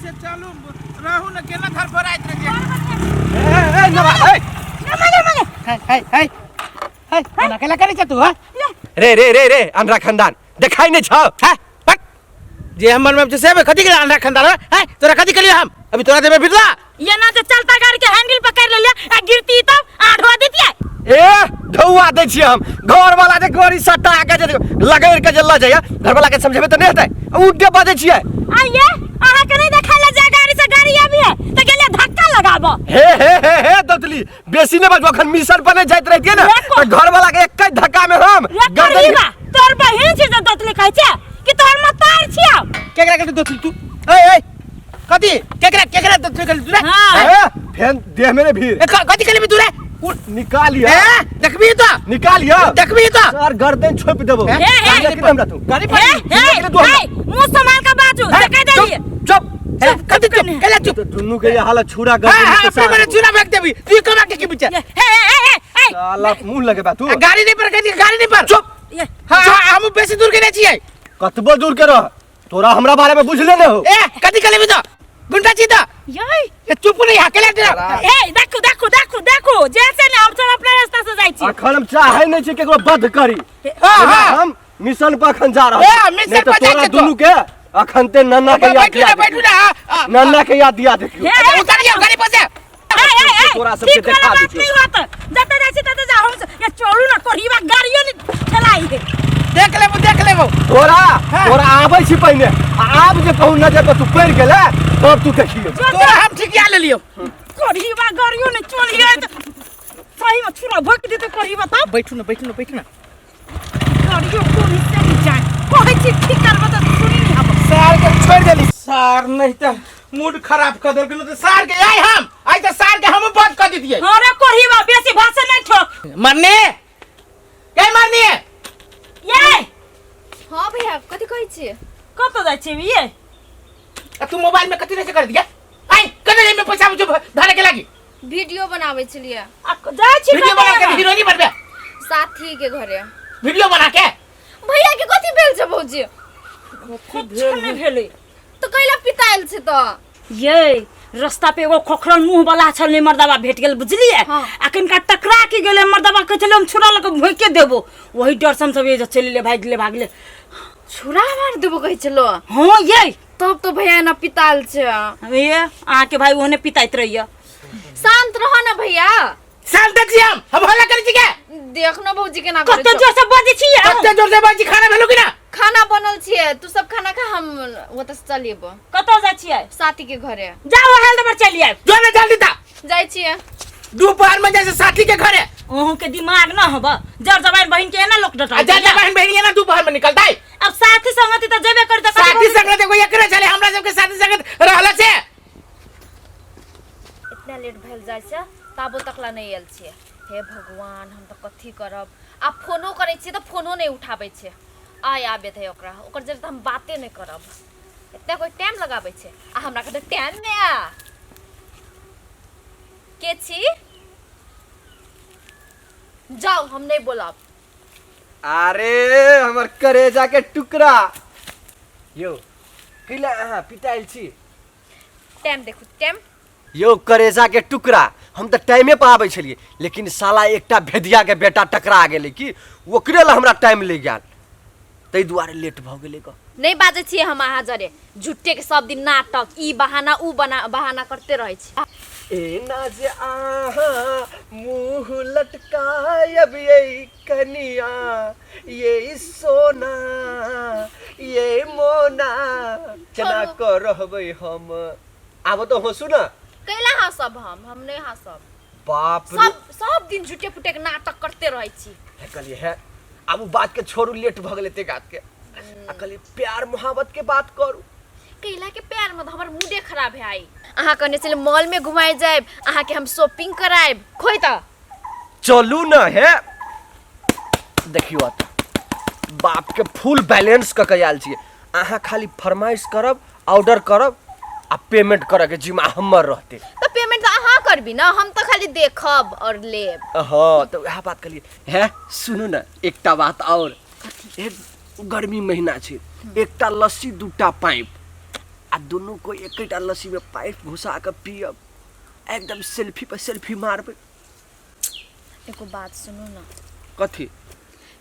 से चलू रहू ने केना धड़फड़ाइत रहै ए ए नवा ए है है है है एना केला करै छै तू हां रे रे रे रे अंधरा खानदान देखाई नहीं छौ है पट जे हमर में से कथी के अंडा खंदा है तोरा कथी कलियो हम अभी तोरा देबे बिरला ये ना जे चलता गाड़ी के हैंडल पकड़ ले आ गिरती तब आढ़वा देतियै ए ढौआ दै छियै हम घर वाला जे गाड़ी सटा के जे लगैर के जे ल जाइए घर वाला के समझेबे तऽ नहि हेतै उल्टे बाजै छियै आइए अहाँ के नहीं देखा ले जे गाड़ी से गाड़ी आबी है त गेले धक्का लगाबो हे हे हे हे दतली बेसी नहि बाजू अखन मिशन पर नहि जाइत रहितियै ने रे को- तऽ घर वाला के एके धक्का में हम रे करबी बा तोर बहिन छी जे दतली कहै छै कि तोहर मतार छियौ केकरा के दोतली तू ए ए कथी केकरा केकरा दोतली कहली तू रे हाँ। ए, फेन देह में ने भीड़ ए, कथी कहली तू रे निकालिया ए देखबी तो निकालिया देखबी तो सर गर्दन छोप देबो हे, हे। गाली हमरा तू गाली हे पर हे हे मुंह संभाल के बाजू हे, से कह देलिए चुप चुप कथी चुप केला चुप तो दुनू के ये हालत छुरा हां गर्दन हां के अपने साथ मने चूना फेंक देबी तू कमा के की पीछे हे हे हे हे हे साला मुंह लगे बा तू आ, गाड़ी नहीं पर कथी गाड़ी नहीं पर चुप ये हां हां हम बेसी दूर के नहीं छियै कतबो दूर के रह तोरा हमरा बारे में बुझले नहीं हो ए कथी कहले तो गुंडा छी तो ये ए चुप नहीं हकेला तेरा हे देखू देखू देखू देखू जैसे ने हम सब अपना रास्ता से जाइ छी अखन हम चाहे नहीं छी केकरो बध करी हां एना हां हम मिशन पर अखन जा रहल ए, छी। मिशन नहीं तो पर जाइ तोरा छी तू। दुनू के अखन ते नन्ना के याद बैठू दिया ना बैठू ना हाँ, हाँ। नन्ना के याद दिया देखियो हे, अच्छा, उतर जाओ गाड़ी पर से ए ए ए तोरा सबके ठीक वाला देखा बात दै छियौ। नहीं होत जते जाइ छी तते जा हम ये चलू ना कोढ़ीबा गाड़ियो ने चलाई है देख लेबो देख लेबो तोरा हाँ। तोरा आबै छी पहिने आ आब जे कहूँ नजर पर तू पड़ि गेले तब तू देखियो तोरा हम ठिकिया लेलियो कोढ़ीबा गाड़ियो ने चलिए सही में छुरा भोक देते कोढ़ीबा तब बैठू ना बैठू ना बैठू ना गाड़ियो कोढ़ी से नहीं जाए कहै छी ठीक करबो त सुनी नहीं हम सार के छोड़ देली सार नहीं त मूड खराब कर देलखिन त सार के आइ हम आइ त सार के हम बंद कर दितियै अरे कोढ़ीबा बेसी भाषण नहीं ठोक मरने के मरनी है ये हाँ भैया कथी कहै छियै कतऽ जाइ छी ये आ तू मोबाइल में कथी नहीं कर दिया आई कने में पैसा जो धारे के लागी वीडियो बनाबै छलियै आ जाइ छी वीडियो बना के हीरोइनी बनबे साथी के घरे वीडियो बना के भैया के कथी भेल छै भौजी कुछ नहि भेलै तऽ कैला पितायल छै तऽ ये रास्ता पे एगो खोखरल मुंह वाला छल ने मर्दबा भेट गेल बुझलिए हाँ। आ कनिका टकरा के गेलै मर्दबा कहै छलै हम छुरा लऽ कऽ भोंके देबो वही डर से हम सब ये जे चलि एलियै भागि गेलै भागि गेलै छुरा मार देबो कहै छलो हाँ ये तब तो भैया एना पितायल छै ये अहाँके भाई ओहने पिताइत रहैया शांत रह ना भैया शांत छी हम हल्ला करै छी के देख न भौजी केना करै कते छौ। जोर से बजै छियै कते जोर से बाजी खाना भेलो कि ना खाना बनल छियै तू सब खाना खा हम ओतऽ से चल एबो कतऽ जाइ छियै साथी के घरे जाउ हेल दबर चलि आयब जो ना जल्दी ता जाइ छियै दोपहर में जैसे साथी के घरे अहूँ के दिमाग न हब जर जबाइन बहिन के एना लोक डटाइ आ जा जा बहन बहन ना दोपहर में निकलता है अब साथी संगति तऽ जेबे करी तऽ साथी संगत एगो एकरे छले हमरा सबके साथी संगत रहला से इतना लेट भेल जाइ छै ताबो तकला नहि आयल छियै हे भगवान हम तऽ कथी करब आ फोनो करै छियै तऽ फोनो नहि उठाबै छै आइ आबे है ओकरा ओकर जरे तऽ हम बाते नहि करब इतना कोई टाइम लगाबै छै आ हमरा के तऽ टाइम नहि आ के छी जाउ हम नहि बोलब अरे हमर करेजा के टुकड़ा यौ कैला अहाँ पिटायल छी टाइम देखू टाइम यौ करेजा के टुकड़ा हम तऽ टाइमे पर आबै छलियै लेकिन साला एकटा भेदिया के बेटा टकरा गेलै कि ओकरे लए हमरा टाइम लागि गेल ताहि दुआरे लेट भऽ गेलै गऽ नहि बाजै छियै हम अहाँ जरे झुट्टे के सब दिन नाटक ई बहाना ऊ बना बहाना करते रहै छी एना जे अहाँ मुँह लटकायब यै कनिया ये सोना ये मोना केना छोड़ू। कऽ रहबै हम आब तऽ हँसू ने कैला हँसब हम नहि हँसब बाप रे सब सब दिन झूठे फूटे के नाटक करते रहै छी हे कहलियै हे आब ओ बात के छोड़ू लेट भऽ गेलै एते बात के आ कहलियै प्यार मोहब्बत के बात करू कैला के प्यार में हमर मूडे खराब है आई अहाँ कहने छलै मॉल में घुमाए जायब अहाँ के हम शॉपिंग करायब खोइ तऽ चलू न हे देखियौ अतऽ बाप के फुल बैलेंस कऽ के आयल छियै अहाँ खाली फरमाइश करब ऑर्डर करब आ पेमेंट करऽ के जिम्मा हमर रहतै तऽ पेमेंट तऽ अहाँ करबी ना हम तऽ खाली देखब और लेब हँ तऽ उएह बात कहलियै हे सुनू ने एकटा बात आओर हे गर्मी महीना छै एकटा लस्सी दूटा पाइप आ दुनू कोइ एकेटा लस्सीमे पाइप घुसा कऽ पियब, एकदम सेल्फी पर सेल्फी मारबै। एगो बात सुनू ना। कथी?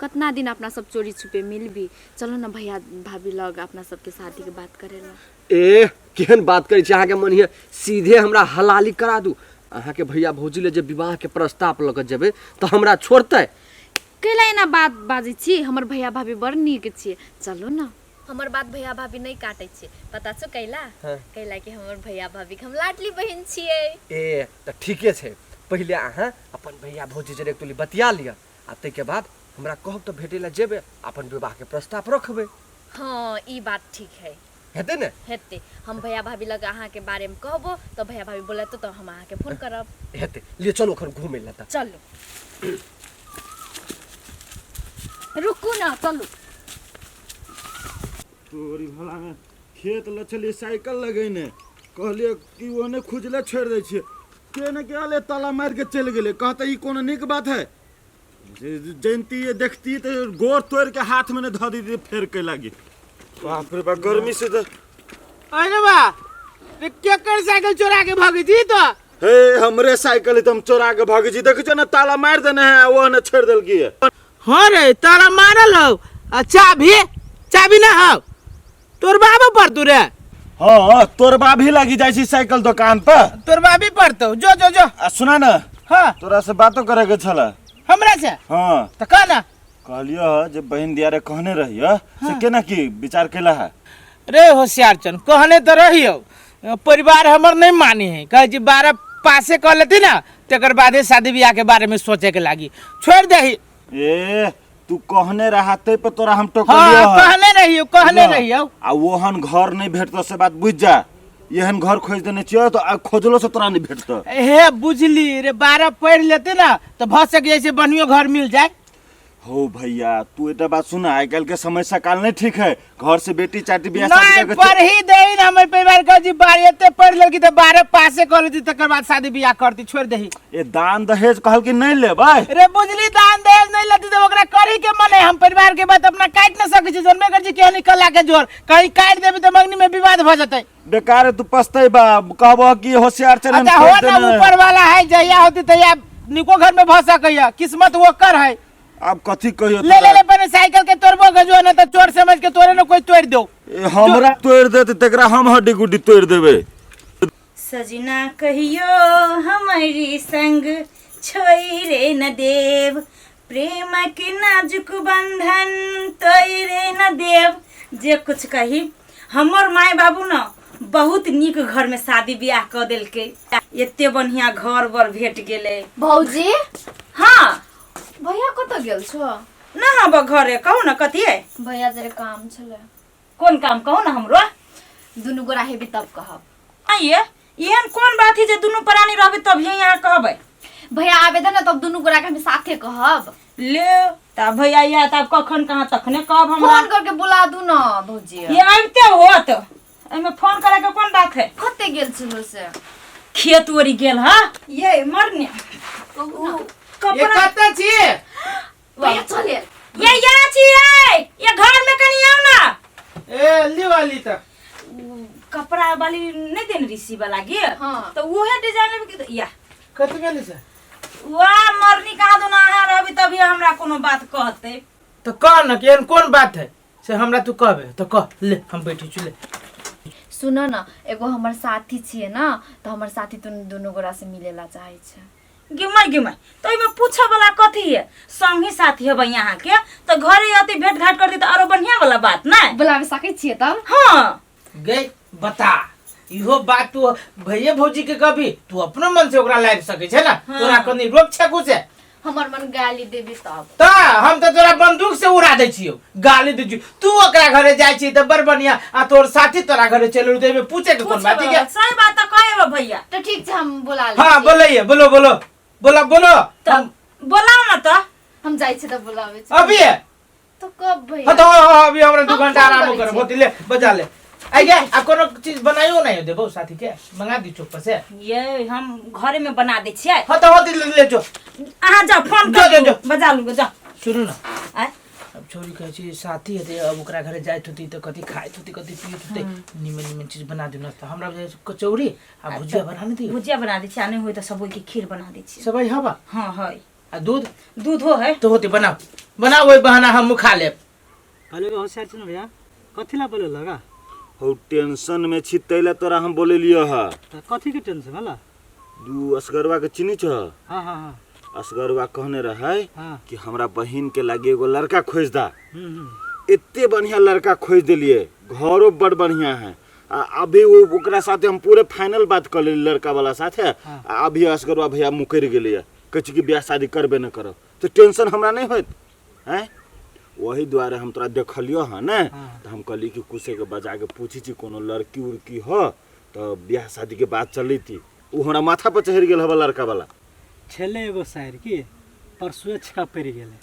कतना दिन अपना सब चोरी छुपे मिलबी, चलो ना भैया भाभी लग अपना सबके शादी के बात करे ला। ए केहन बात करै छी अहाँके मन हिये, सीधे हमरा हलाली करा दू। अहाँके भैया भौजी ले जे विवाह के प्रस्ताव लऽ कऽ जेबै तऽ हमरा छोड़तै? कैला एना बात बाजै छी, हमर भैया भाभी बड़ नीक छियै, चलू ना। हमर बात भैया भाभी नहीं काटै छियै, पता छौ कैला? हाँ। कैला कि हमर भैया भाभी के हम लाडली बहिन छियै। ए तऽ ठीके छै, पहिले अहाँ अपन भैया भौजी जरे एक तुली बतिया लिअ आ ताहिके बाद हमरा कहब तऽ भेटै लए जेबै, अपन विवाहके प्रस्ताव रखबै। हाँ ई बात ठीक है। हेतै ने? हेतै। हम भैया भाभी लग अहाँके बारेमे कहबो तऽ भैया भाभी बोलेतौ तऽ हम अहाँके फोन करब। हेतै, लिए चलू एखन घूमै लए तऽ। चलू। रुकू ना, चलू। तोरी भला में खेत ल छलियै साइकिल लगेने, कहलियै कि ओने खुजले छोड़ि दै छियै, के ने के अले ताला मारि के चलि गेलै। कहते ई कोनो नीक बात है? जैनती देखती तऽ गोर तोड़ि के हाथ में ने धऽ दी फेर के लागी। बाप रे बाप, गर्मी से तऽ अरे बा रे, केकर साइकिल चोरा के भागे छी तो? हे हमरे साइकिल है, तऽ हम चोरा के भागे छी। देखै छौ ने ताला मारि देने है, ओ ने छोड़ि देलकी है। हाँ रे ताला मारल हो आ चाबी, चाबी ना हो तोर बाबा पर तू रे। हाँ तोर बाबी लागी जाइ छी साइकिल दुकान पर। तोर बाबी पड़तो, जो जो जो। आ सुना ना। हाँ। तोरा से बातो करे के छला। हमरा से? हाँ। तो कह ना। कहलियो ह जे बहन दियारे कहने रहियो से केना की विचार केला है? रे होशियार चन, कहने तो रहियो, परिवार हमर नहीं मानी है, कहे जी 12 पासे कर लेती ना तकर बादे शादी ब्याह के बारे में सोचे के लागी, छोड़ दही। ए तू कहने रहा ते पर तोरा हम टोकलियो। हाँ, कहने रहियो, कहने रहियो। आ ओहन घर नहीं भेटतो से बात बुझ जा, एहन घर खोज देने छियो तो आ खोजलो से तोरा नहीं भेटतो। हे बुझली रे, 12 पढ़ लेते ना तो भ सके ऐसे बढ़ियो घर मिल जाए। हो भैया तू एटा बात सुन, आइ काल्हि के समय सकाल नहीं ठीक है, घर से बेटी चाटी बियाह शादी नहीं, करके पढ़ ही दे ना हमर परिवार के जी 12 एते पढ़ लेलकी त 12 पासे कर लेती तकर बाद शादी बियाह करती, छोड़ देही। ए दान दहेज कहल कि नहीं लेबै? रे बुझली दान दहेज नहीं लेती त ओकरा करी के मन है, हम परिवार के बात अपना काट न सकै छी, जनबे कर छी केहन कला के जोर, कहीं काट देबी त मंगनी में विवाद भ जतै। बेकार है, तू पछतै बा, कहबो कि होशियार चलन अच्छा हो ना, ऊपर वाला है जहिया होती तहिया निको घर में भ सकैया, किस्मत ओकर है। अब कथी कहियो ले ले तोरा? ले पहले साइकिल के तोड़बो गजुआ ना त चोर समझ के तोरे न कोई तोड़ दो। ए, हमरा तोड़ देते तकरा हम हड्डी गुड्डी तोड़ देबे। सजना कहियो हमारी संग छोड़े न देव, प्रेम के नाजुक बंधन तोड़े न देव। जे कुछ कही हमर माय बाबू न बहुत नीक घर में शादी ब्याह क देलकै, एते बढ़िया घर बर भेट गेलै। भौजी। हाँ। भैया कतऽ गेल छौ? ना हम घरे, कहू ना कथी है? भैया जरे काम छलै। कोन काम कहू ना हमरो? दुनू गोरा हेबी तब कहब। आइए एहन कोन बात है जे दुनू प्राणी रहबे तब ही यहाँ कहबै? भैया आबे दे ना तब दुनू गोरा के हम साथे कहब। ले तब भैया आया तब कखन कहाँ तखने कहब हमरा। फोन करके बुला दू ना भौजी। ये आबिते होत, एमे फोन करे के कोन बात है? कते गेल छलो से? खेत ओरी गेल हा। ये मरने कहू ना। कपड़ा ये कतऽ छी? भैया चले। ये यहाँ छियै, ये घर में कनी आउ ना। ए ली वाली त कपड़ा वाली नहीं देने ऋषि वाला गे। हाँ। तो उहे डिजाइन में के या कत गेली से? वाह मरनी कहाँ दो ना अहाँ रहबी तभी हमरा कोनो बात कहते। तो कह ना कि एहन कोन बात है से हमरा तू कहबे तो कह, ले हम बैठे छी ले। सुन ना एगो हमर साथी छियै ना, तो हमर साथी तुन दुनू गोरा से मिलेला चाहे छै। गिमाय गिमाय तो एहिमे पूछे वाला कथी है? संगी साथी हेबै यहाँ के तो घरे अति भेंट घाट करती तो आरो बढ़िया वाला बात ना। बुलावे सकै छियै तब? हाँ। गे बता इहो बात तू भैया भौजी के कभी तू अपनो मन से ओकरा लाबि सकै छै ना? हाँ। तोरा कनी रोक छेकू से? हमर मन गाली देबी तब। त हम त तोरा बंदूक से उड़ा दै छियौ, गाली दै छियौ। तू ओकरा घरे जाइ छी त बड़ बढ़िया, आ तोर साथी तोरा घरे चलि एलौ त एहिमे पूछे के कोन बात है? सही बात त कहबै भैया। त ठीक छै हम बोला लै हाँ, छियै। बोलैये, बोलो, बोलो, बोला, बोलो। त बोलाउ न त। हम जाइ छी त बोलाबै छी। अभी? तो कब भैया? हाँ, तो हाँ, हाँ, अभी हमरा 2 हम घंटा फोन आराम करै करब। छी। होती ले बजा ले। आई गे, आ कोनो चीज बनायो नहीं देबो साथी के, मंगा दी चौक पर से। ये हम घरे में बना दै छियै। हाँ, तो होती ले, ले जो। अहाँ जाओ फोन जो, कर जो, जो। बजा लू, जाओ। सुनू ना। आय। अब छौरी कहै छै साथी हेतै, अब ओकरा घरे जाइत होतै तऽ कथी खाइत होतै, कथी पियैत होतै। निमन निमन चीज बना दियौ नाश्ता। हमरा बुझाइ छै कचौड़ी आ भुजिया बना ने दियौ। भुजिया बना दै छियै, आ नहि होय तऽ सबई के खीर बना दै छियै। सबई हवा? हँ, है। आ दूध? दूधो है। तऽ होतै, बनाउ बनाउ, ओहि बहाना हमहूँ खा लेब। कहलियै होशियार छी ने भैया, कथी ला बोले लगा? हौ, टेंशन में छी तै ला तोरा हम बोलेलियो ह। तऽ कथी के टेंशन होला? दू असगरवा के चिन्ही छ? हाँ हाँ हाँ। असगरवा कहने रहै हाँ। कि हमरा बहिन के लागे एगो लड़का खोज दा। हम्म। एते बढ़िया लड़का खोज देलिए, घरो बड़ बढ़िया है, आ अभी वो ओकरा साथे हम पूरे फाइनल बात कर लेली लड़का वाला साथे। हाँ। आ अभी असगरवा भैया मुकरि गेलैया, कहै छै कि ब्याह शादी करबे न करब, तऽ टेंशन हमरा नहि होत हैं? वही दुआरे हम तोरा देखलियो हँ ने। हाँ। तऽ हम कहली कि कुशे के बजा के पूछी छी कोनो लड़की उड़की हो तऽ ब्याह शादी के बात चलैती। ओ हमरा माथा पर चढ़ि गेल हवा लड़का वाला। छेले एगो शायर की परसुए छेका पड़ि गेलै।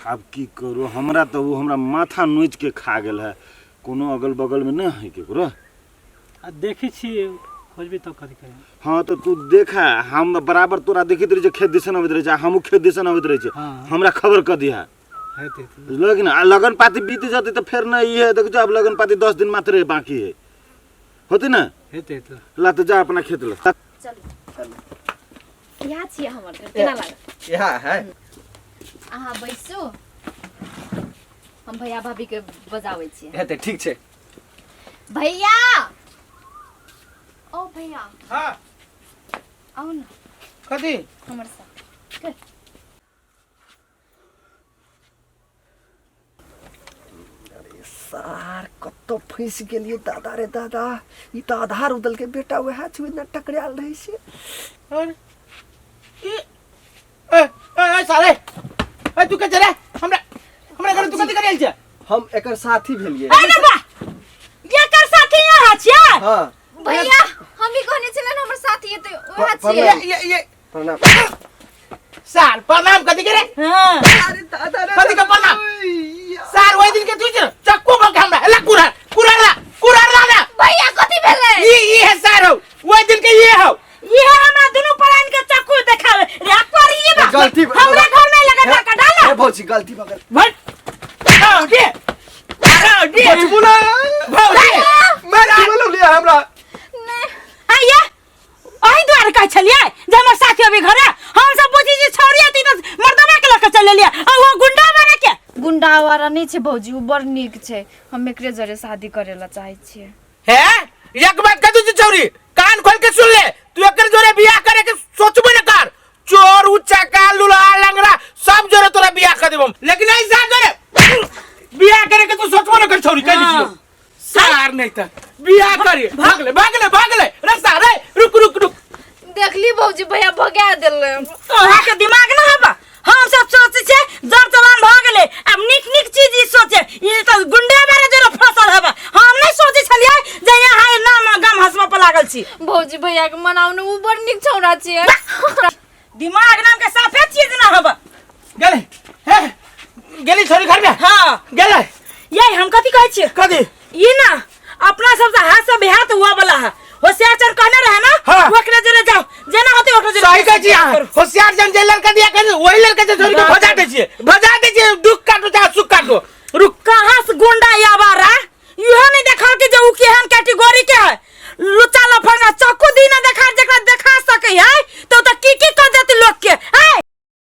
आब की करू, हमरा तऽ ओ हमरा माथा नोचि के खा गेल है। कोनो अगल बगल में नहि है केकरो? आ देखै छी, खोजबी तऽ कथी करी। हाँ, तऽ तू देखा, हम बराबर तोरा देखैत रहै छियै, खेत दिसन अबैत रहै छै, हमहूँ खेत दिसन अबैत रहै छियै। हाँ। हमरा खबर कऽ दिहा। हेतै हेतै। बुझलहो कि ना? आ लगन पाती बीत जेतै तऽ फेर नहि ई है। देखै छौ, आब लगन पाती 10 दिन मात्र बाकी है, होतै ने? हेतै हेतै। ला तऽ जा अपना खेत ला। चलू, इएह छियै हमर घर। केना लागल? इएह है। अहाँ बैसू, हम भैया भाभी के बजाबै छियै। हेतै, ठीक छै। भैया, ओ भैया। हाँ। आउ ने। कथी? हमर साथ। सार, कतौ फँसि गेलियै दादा रे दादा। ई तऽ आधार उदल के बेटा वएह छै, ओहिना टकरायल रहै छै। अरे ई ए ए ए साले, ए तू के चले हमरा हमरा घर? तू कथी करे छै? हम एकर साथी भेलियै। अरे बा, एकर साथी यहाँ छियै? हाँ। भैया, हम भी कहने छलियै ने हमर साथी हेतै, ओएह छियै। प्रणाम। ये प्रणाम। सार, प्रणाम कथी करे? हाँ। अरे दादा रे। कथी के प्रणाम? सार, ओहि दिन के तू छै चक्कू भऽ के हमरा ला कुरार कुरार ला कुरार ला ना। भैया, कथी भेलै? ई ई है सार हौ, ओहि दिन के ये हौ। ये हमरा दुनू प्राण के चक्कू देखावे रे पर ये बा। गलती हमरा घर में लगा धक्का डाला। हे भौजी, गलती भऽ गेल। भट भौजी, भौजी। बचबू ना। भौजी। मारि बोललियै हमरा। नहि। आइया, अही दुआरे कहै छलियै जे हमर साथी अभी घरे। हम सब बुझी छी छौरी अती तऽ मर्दबा के लऽ के चलि एलियै, आ वो गुंडा बने के। गुंडा वाला नहि छै भौजी, ओ बड़ नीक छै। हम एकरे जरे शादी करे ला चाहै छियै। हे, एक बात कह दू छौरी, कान खोल के सुन ले, तू एकर जोरे बियाह करे के सोचबे न कर। चोर उचका लुल्हा लंगड़ा सब जोरे तोरा बियाह कर देबम, लेकिन ऐसा जोरे बियाह करे के तू सोचबो न कर छौरी, कह दियो। सार नहीं त बियाह करे, भाग ले भाग ले भाग ले रे सार रे, रुक रुक रुक। देखली भौजी, भैया भगा देले। तोरा के दिमाग न हबा। हम सब सोचे छे जर जवान भ गेले, अब नीक नीक चीज ई सोचे, ई त गुंडा बारे जरा फसल हबा। हम नहीं सोचे छलियै जे यहाँ नाम गम हसबा पर लागल छी। भौजी, भैया के मनाउ ने, उ बड़ नीक छौड़ा छियै। दिमाग नाम के साफे चीज न हबा। गेले हे, गेली छोरी घर में? हाँ। गेले। ये हम कथी कहै छियै? कथी? ई ना अपना सब से हाथ से बेहात हुआ वाला है। होशियार चर कहने रहे ना? हाँ। ओकरे जरे जाओ, जेना होते ओकरे जरे। सही कहै छी अहाँ। होशियार जन जे लड़का दिया कर, वही लड़का जे छोरी के भजा दै छियै, भजा।